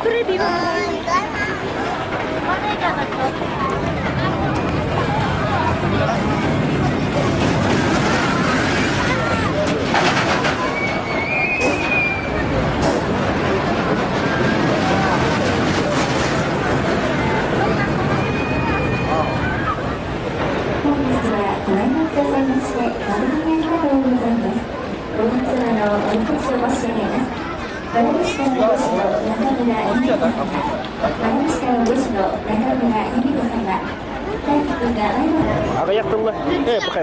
本日はご来館くださいまして誠にありがとうございます。お客様のお気持ちを申し上げます。蕨市看護師の中村由美子様、蕨市看護師の中村由美子様、大輝くんが愛の Аҕыйах тылла. Э, пахай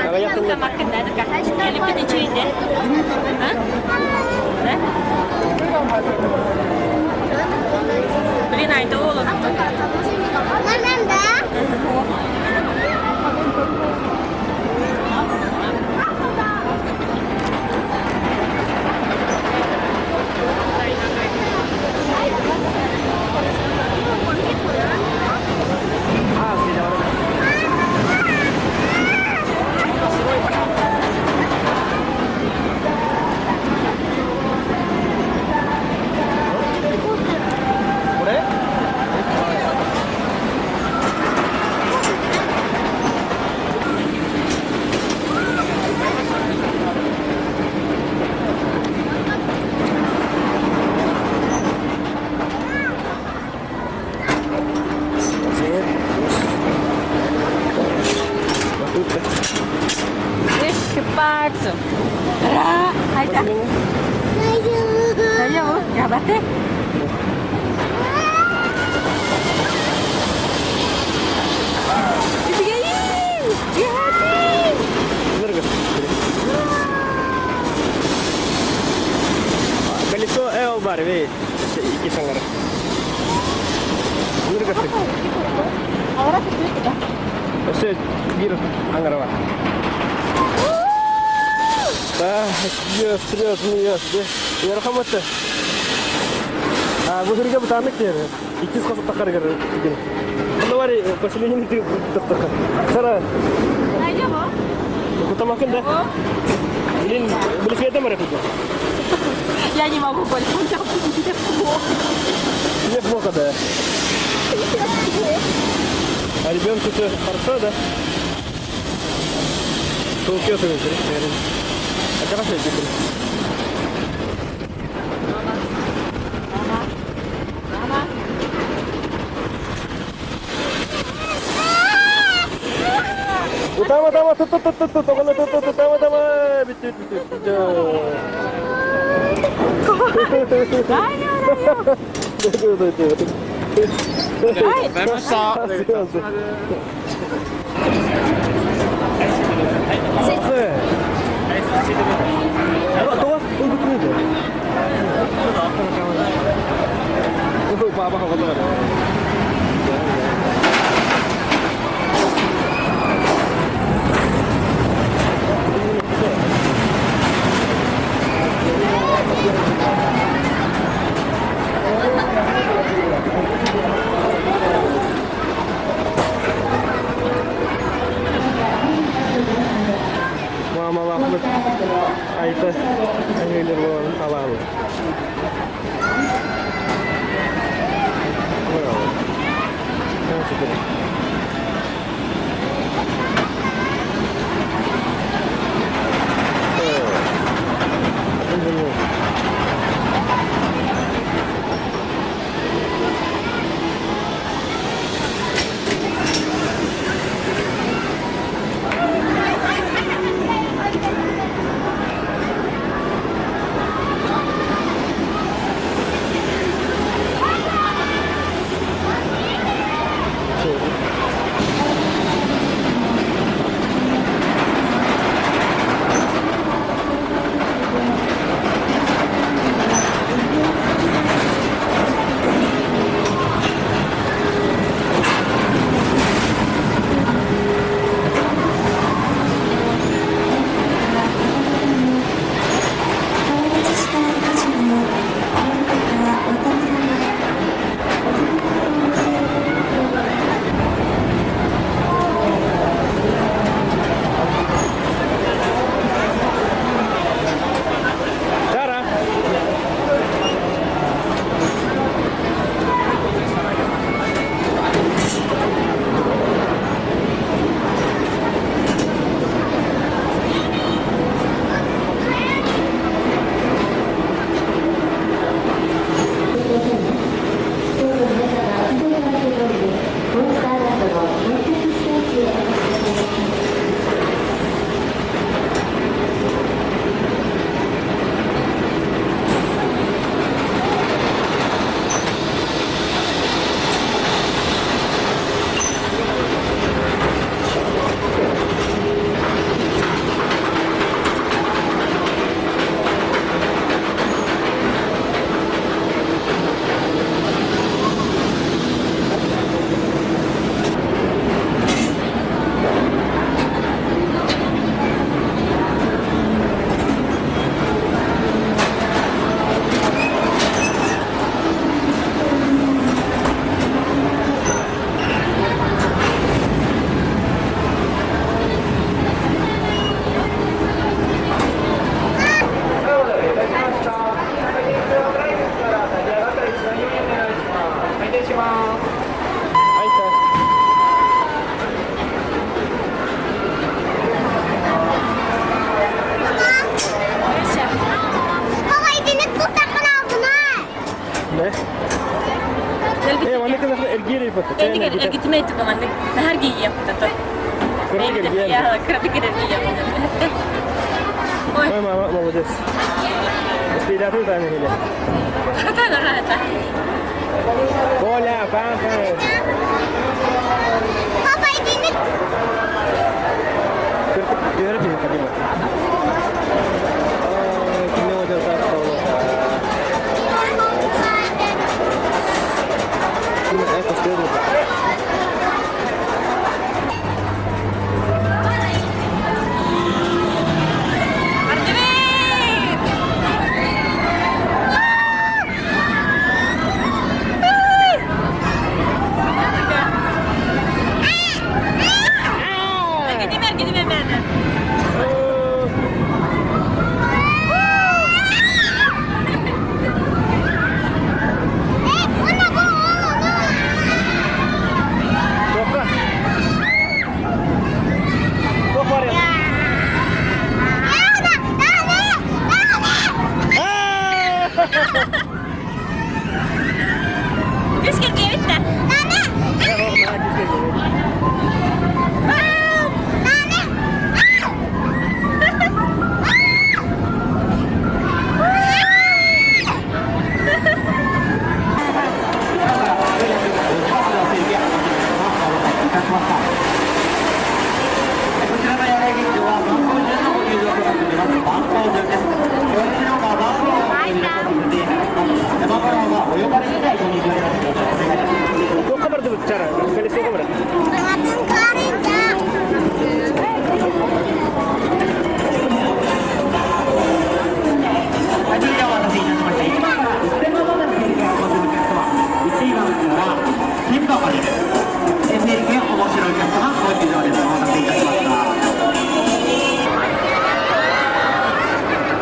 Аҕыйах тылла. Блин, айда oğlum. これ 出発。あら、入った。大丈夫頑張って。 Колесо э бар, вей. Ики саңара. Ныргасы. Өсө бир аңара бар. Да, ёс, трёс, миёс, де. Ярхаматты. А, бу хирге бутанык дер. Иккис қосып тақар кер деген. Бұны бар поселение тоқтаққа. Сара. Кутамакын да. Блин, велосипедом бар Я не могу больше, у меня будет плохо. Тебе плохо, да? А ребенку все хорошо, да? Толкет его, А хорошо, теперь. Мама. Tama tama tut tut tut tut tut tut tut tut tama tama bitti bitti bitti. 大丈夫だよ。大丈夫大丈夫。はい。ありがとうございました。すいません。Маамалаахпыт Айта Аңыйлар буолан алаалы. Да? Э, манна кынах эргиэр иппат. Эргитимэ итик маннык нахар гийиэм тото. Кыратык эргиэн. Кыратык эргиэм. Ой, мама, молодец. Успейдатын таны хиле. Коля, папа. Папа, иди. Түөрэ түһэ кадима. Кимне Туохха бардыбыт чара? Колесоға бар.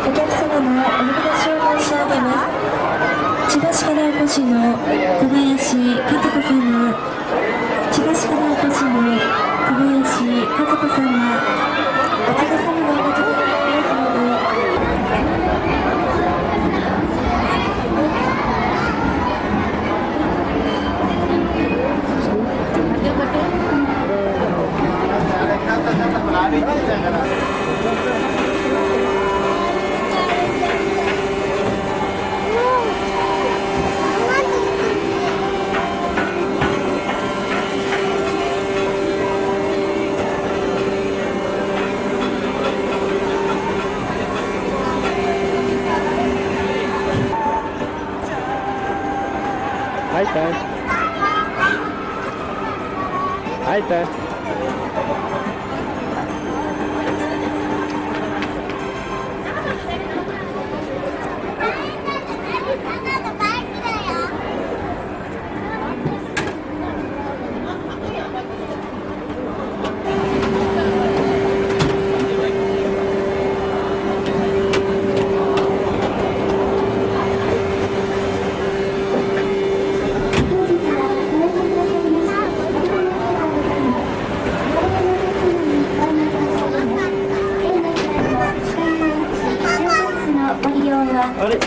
お客様のお呼び出しを申し上げます。千葉市からお越しの小林和子様、千葉市からお越しの小林和子様、お連れ様がお待ちでございますので、Айта. Айта.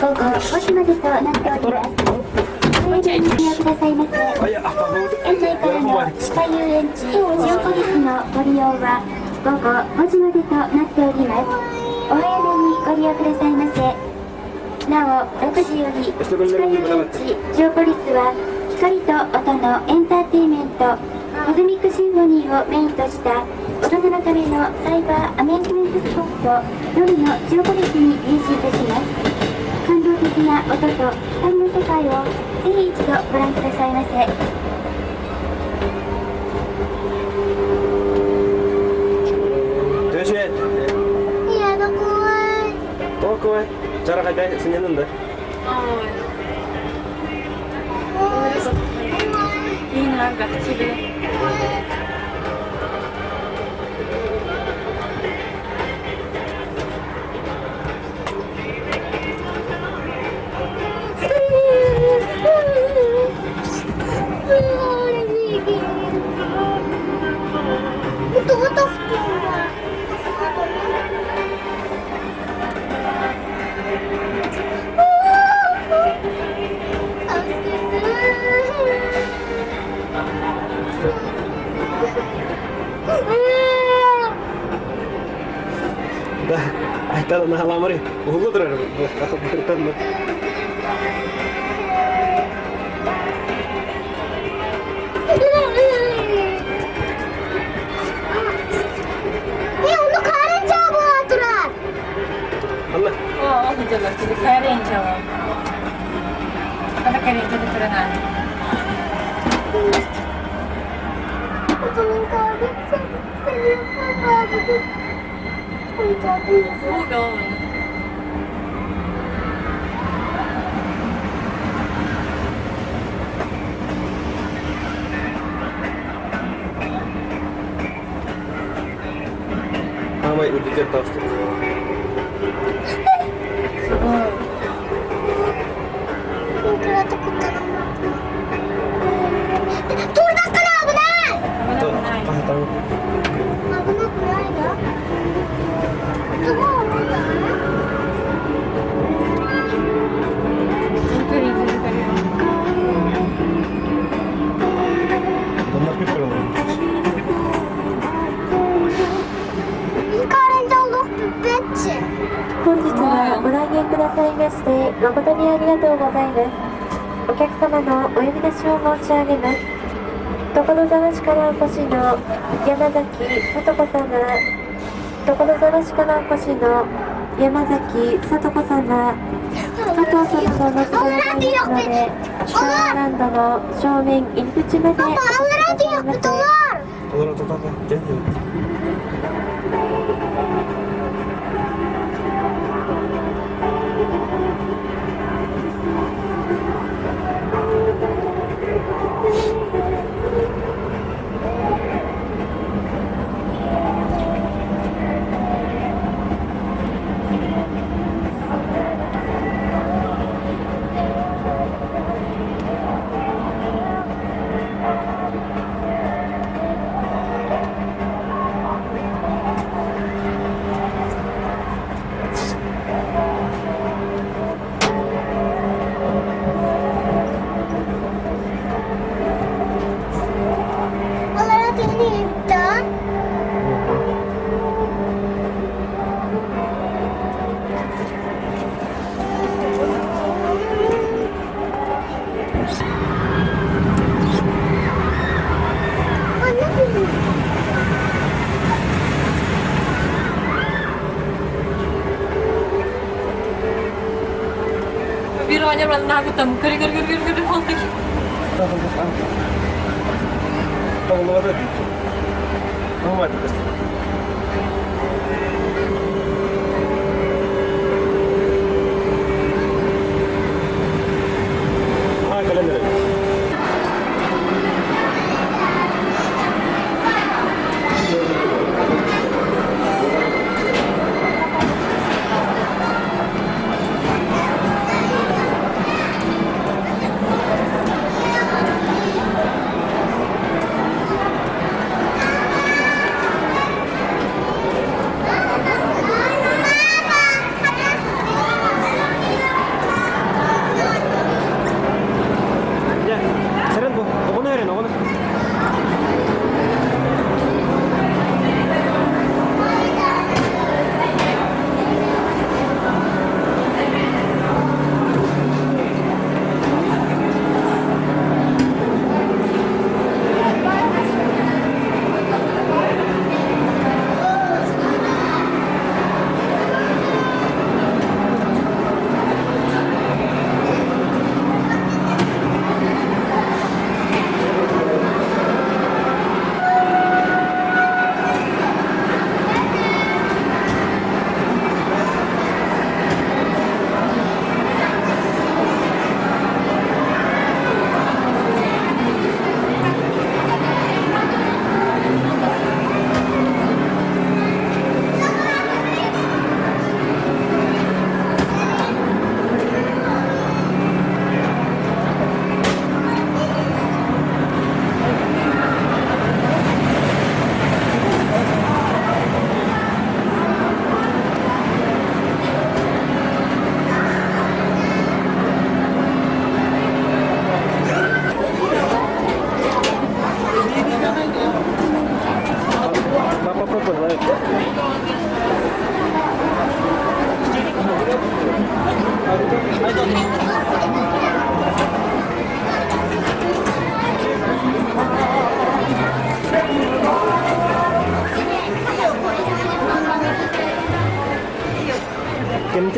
午後5時までとなっております。ご利用くださいませ。園内からの地下遊園地ジオポリスのご利用は午後5時までとなっております。お早めにご利用くださいませ。なお、6時より地下遊園地ジオポリスは光と音のエンターテインメントコズミックシンフォニーをメインとした大人のためのサイバーアミューズメントスポット夜のジオポリスに変身いたします。感動的な音と光の世界をぜひ一度ご覧くださいませ。 Төшет. Толковый. Чара қайда сенен да. Да, айтан наһаламары уһулла турар быртан. Э, ону карынча була турар. Анна. О, ол дьоллор кини карынча. Ана карынча туран. Отунун карынча. Уу, Маамай үрдүгэр таҕыстым. Кырата куттанам. Турдаккын абына! Абына курайда. Тугу абына? Bunlar bir kuralı. Карынча олох бүппетчи. 本日はご来園くださいまして誠にありがとうございます。お客様のお呼び出しを申し上げます。所沢市からお越しの山崎聡子様、所沢市からお越しの山崎聡子様、佐藤様のお乗りでございますので、シャワーランドの正面入り口までお越しくださいませ。 Олар отатады. Gel. Алара тени да. Anne benim. Биир оҕонньор манна куттам көрү көрү көрү көрү көрү буолла. Табылыбады. Мамай. А, календарь.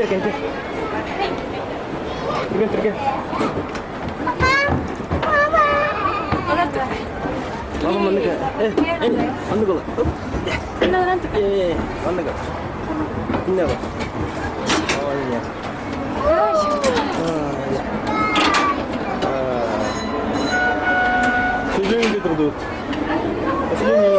Кэнти. Түргэн түргэн. Мама маннык. Э, э, маннык ола. Э, маннык. Инне бар. Ой, я. Сүдүн кетирдут. Сүдүн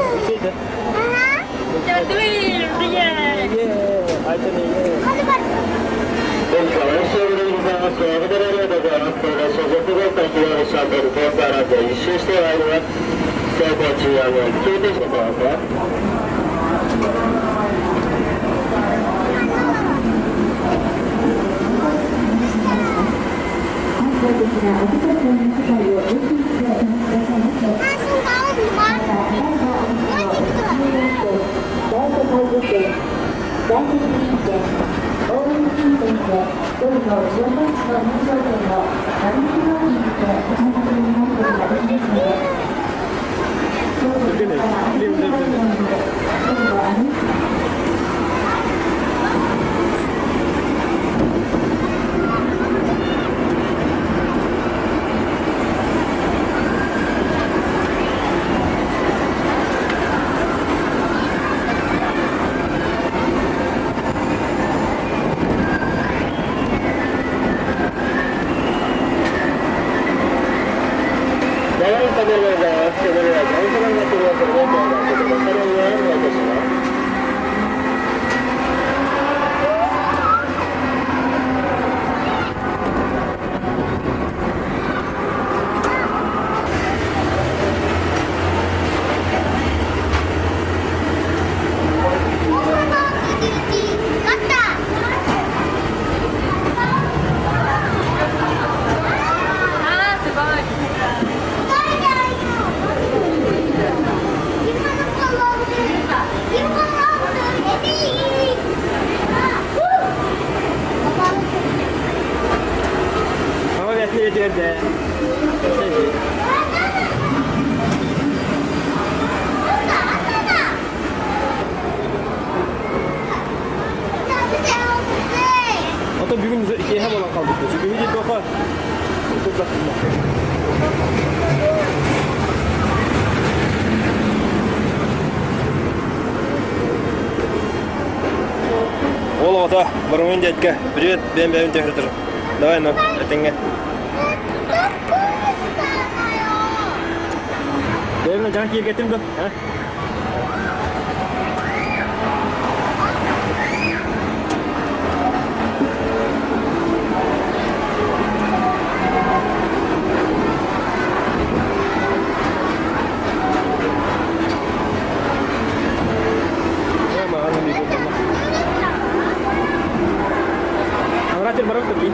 Ото бүгүн киэһэ буолан хаалбыт. Бүгүн тоха Ол оҕото Барумун дядька, привет, бэйэм бэйэм төһөртөр. Давай, ну, этэҥҥэ. Бэйэм дьаҥ киэргэтим да, а? Амратер барып турбин.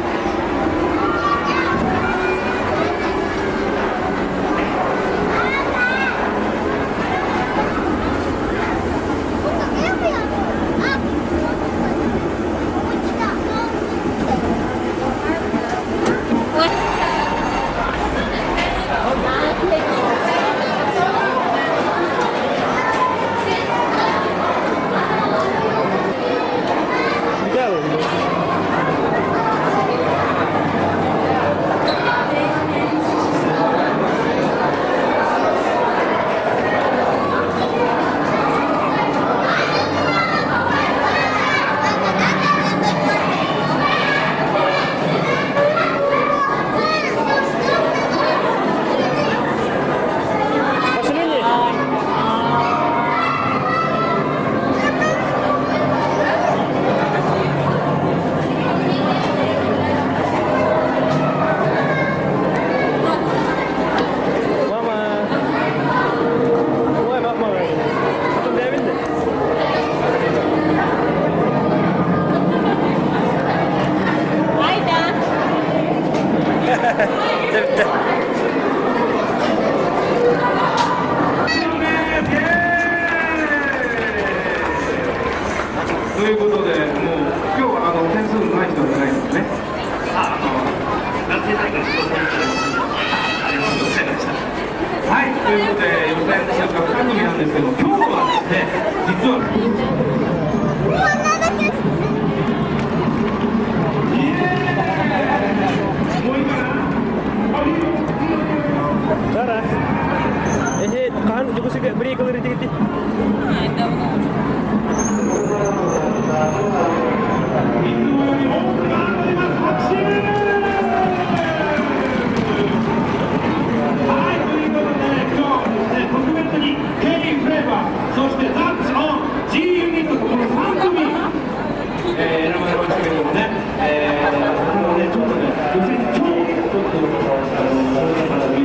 Мама. Ой, мама. Потом бэйбин Bitti. ということで、もう今日はあの点数のない人はいないですね。はい、ということで予選通過2組なんですけど、今日はですね、実は。本日はご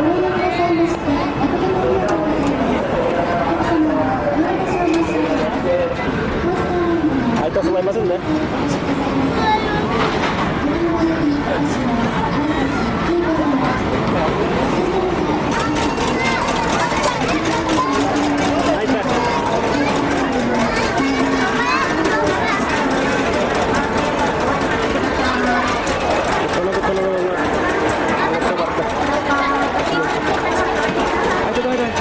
利用くださいまして誠にありがとうございます。お客様はお乗り場所を申し上げます。コースターラインは Айта сылаймасын да? お越しくださいませ。ご利用およびお越しは川崎恵子様。 Айта. Куттана-куттана буолла. Аласа барда. Айта, давай, давай.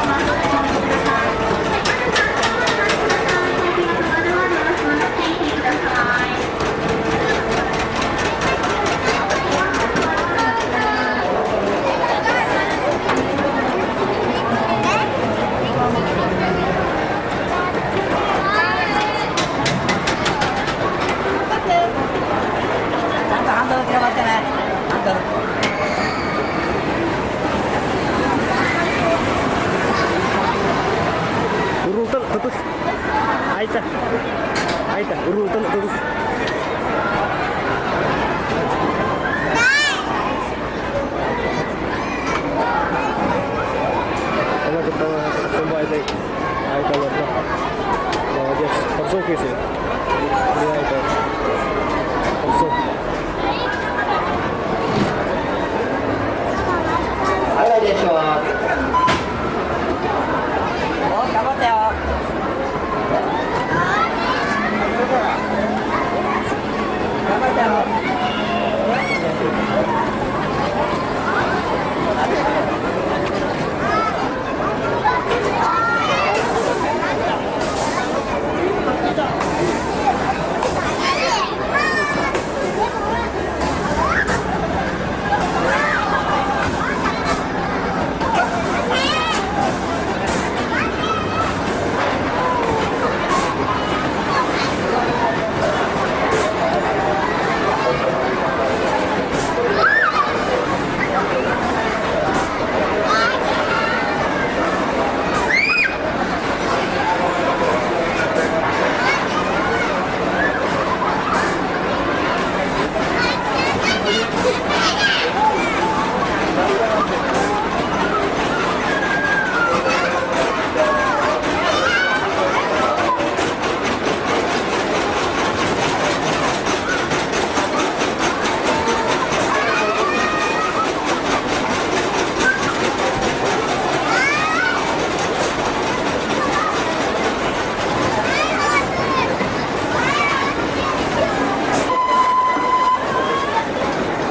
ちゃんとハンドル広がってね。ハンドル。 Уруултан тутус. Айта. Айта, уруултан тутус. Она куттана сымбайды. Айта олордо. Молодец. Хорсун кыыс. Айта. Хорсун. はい、来電します。お、頑張ったよ。頑張ったよ。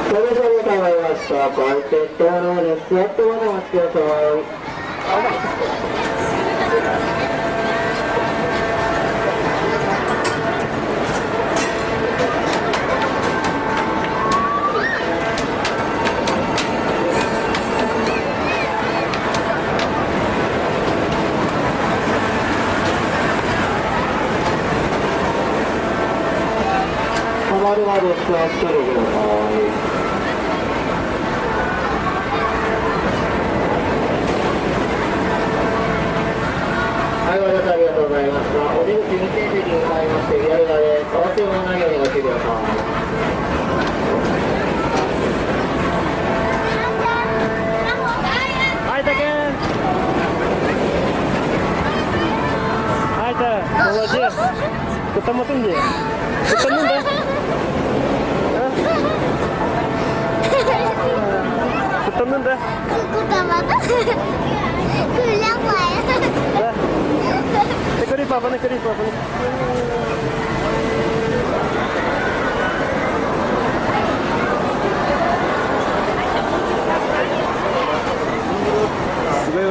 それぞれとまいりました。ご愛店登録です。座ってまでお待ちください。止まるまで座っててください。はい、ご乗車ありがとうございました。お出口運転席に向かいまして、左側です。お忘れ物ないようにご注意ください。 Айта кел. Айта, молодец. Куттамматыҥ дии. Куттанныҥ да? А? Куттанныҥ да? Куттамматым. Күлэн Да. Ты кори папаны, кори папаны. Сыбай.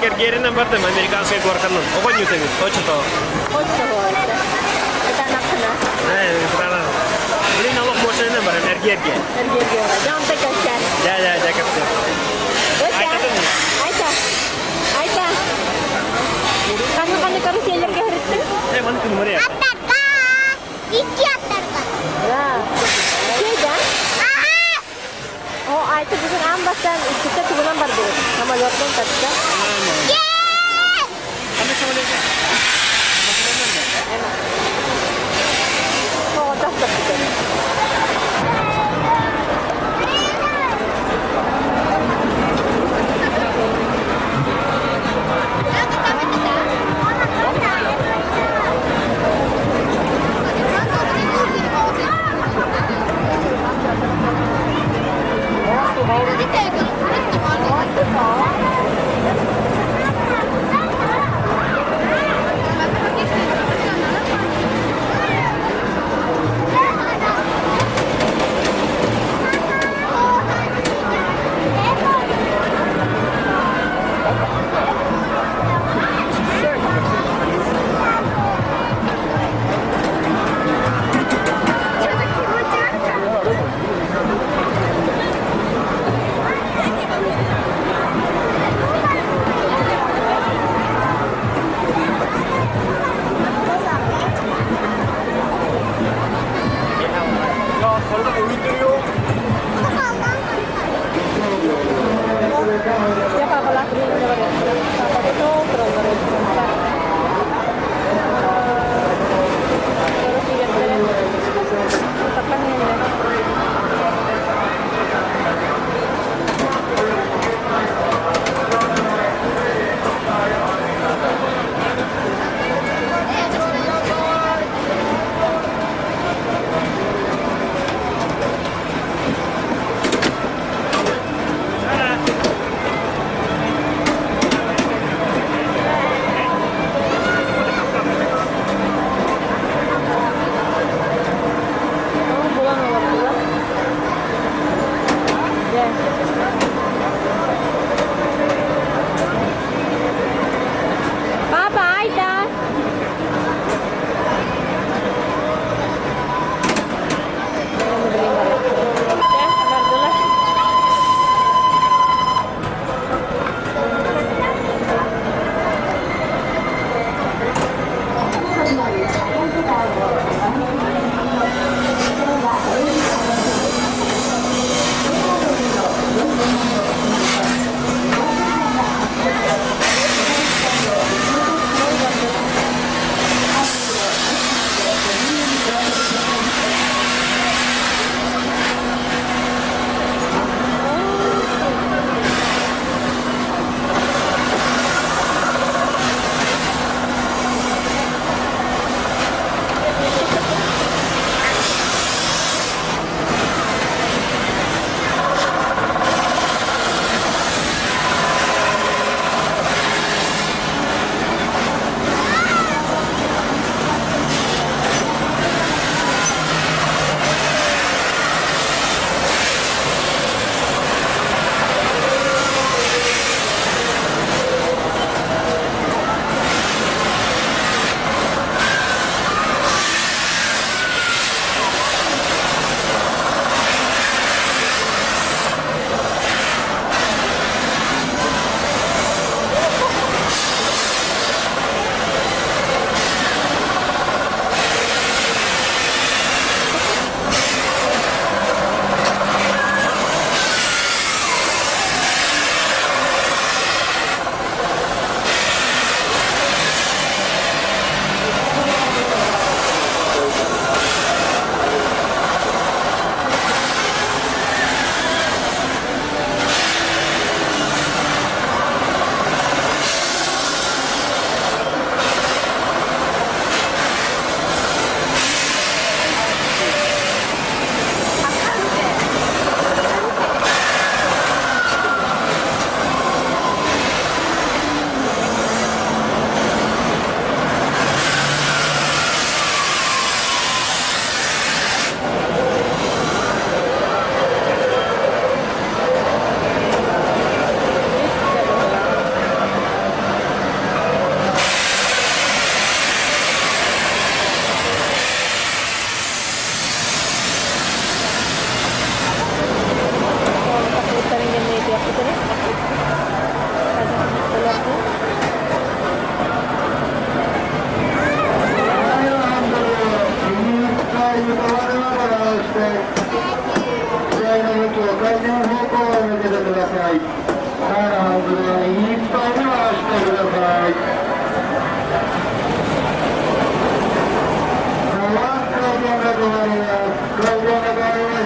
Кэргиэринэн бардым американскай горканан. Оҕонньут эбит, оччото. Оччоҕо. Кытаанаххына. Ээ, кытаанах. Блин, олох машинанан баран эргиэргэ. Эргиэргэ. Дьон кэпсээн. Дьэ, дьэ, дьэ, кэпсээн. Айта. Айта. Айта. Ханна ханна каруселлерге сырыттың? Э, маны күн моря. Аттарга. Икки аттарга. Да. Şeyden. О, Айта бүгүн аан бастаан иккитэ тугунан бардыбыт. Самолеттан тахса. Ханна самолетка? Тоҕо тахсаппыт.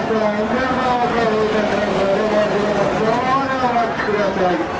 た。お待ちください。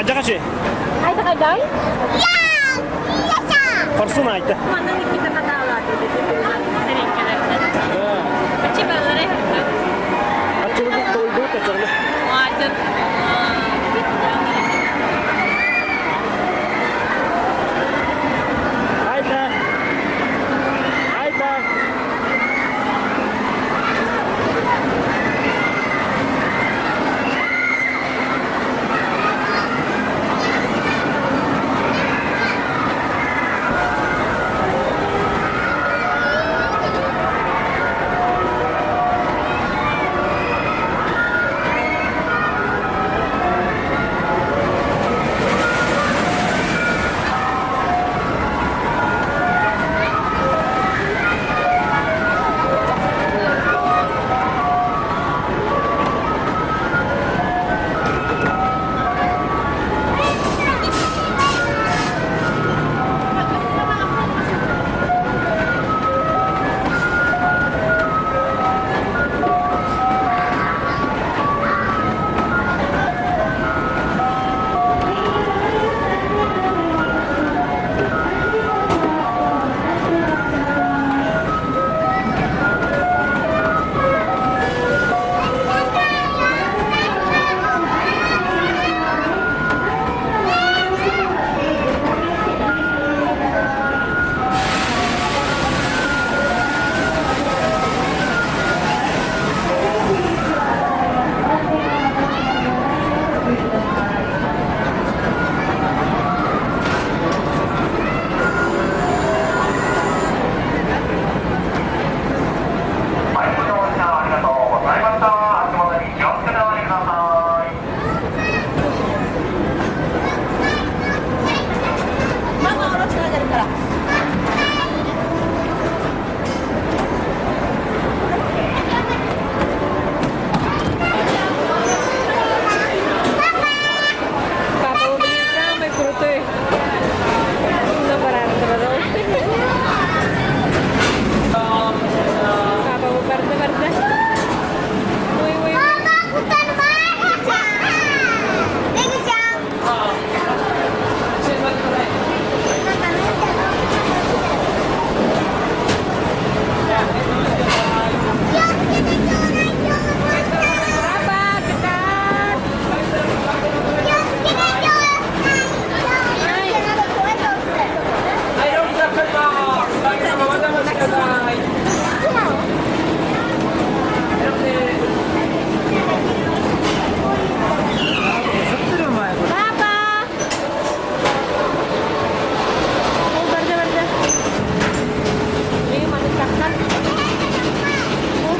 Адьаҕачы. Айта хайдай? Хорсун айта. Айта. Айта. はい、ご乗車ありがとうございました。足元に気をつけておいてください。ママ下ろしてあげるから。Папа, у меня самый крутой. Папа, барда, барда. Ой, ой, ой. めぐちゃん。 Папа, ketat. Papa. Oh, barda, barda. Ini mana kakak? Oh. Oh,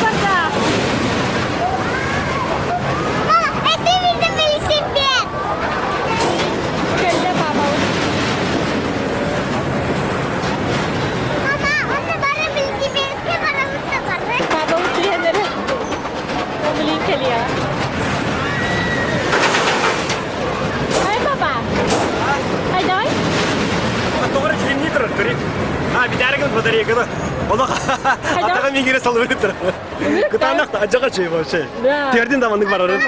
barda. Кэллэ, папа. Папа утуйан Блин, кэлиэ. Ай, папа. Ай, давай. Тоҕо килимни турар, көрүй. А, бидәрігін батарейканы. Олох атаға меңгере салып өліп тұр. Кытаанақ ажаға чөй вообще. Да. Тердин да маннык барарын.